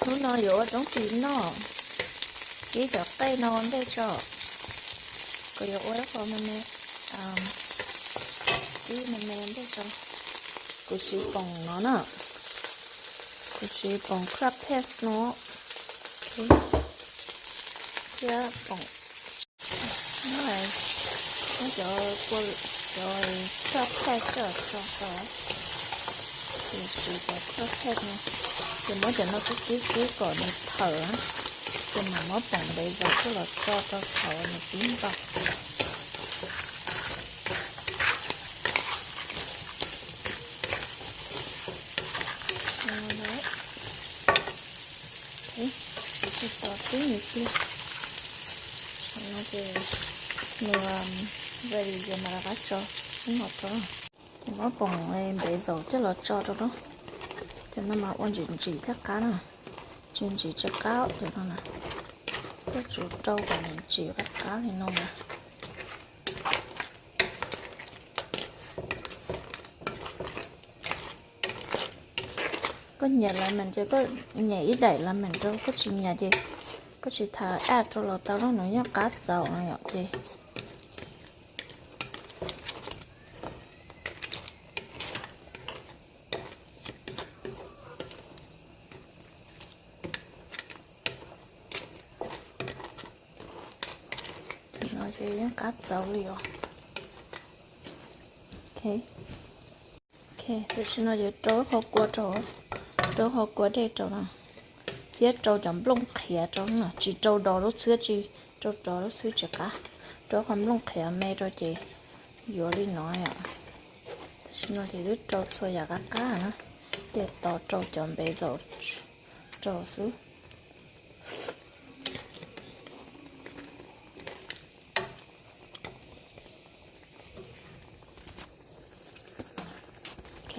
Hnub no yuav ua roob tis noj, kib cov qej no ua ntej tso, kuv yuav ua ib qho me me, kib me me ntej tso. Kuv siv poom no na, kuv siv poom crab paste no, thiab poom, muab cov, cov crab paste tso tso, kuv siv cov crab paste no, ces muab cov no kib kib kib kom nws thawm, ces mam muab poom ntev zos coj los tso rau hauv nws kib npaum. Kuv tsis tos tib nws kiag, no ces nws ready ces mam rov qab tso ub no rau. Ces muab poom ntev zos coj los tso rau na, ces no mas ua ntsim ntsim thiab qab na, tsis ntsim tsis qab cov no na, koj tsum rau kom nws ntsim qab qab li no mas. Koj nyiam lemon ces koj nyiam ib daim lemon rau, koj tsis nyiam ces koj tsis tham add rau los tau, nws yeej qab txaus no yom ces. No ces yeej qab txaus li os. Ok, tam sim no ces rau qhov kua rau, rau qhov kua dej rau no, thiab rau cov nplooj qhiav rau no, tsis rau dos lub xwb, tsis rau dos lub xwb tsis qab, rau qhov nplooj qhiav me rau ces yuav li no yom. Tam sim no ces twb rau txhua yam qab qab na, ces tos rau cov ntev zos rau xwb. Ok,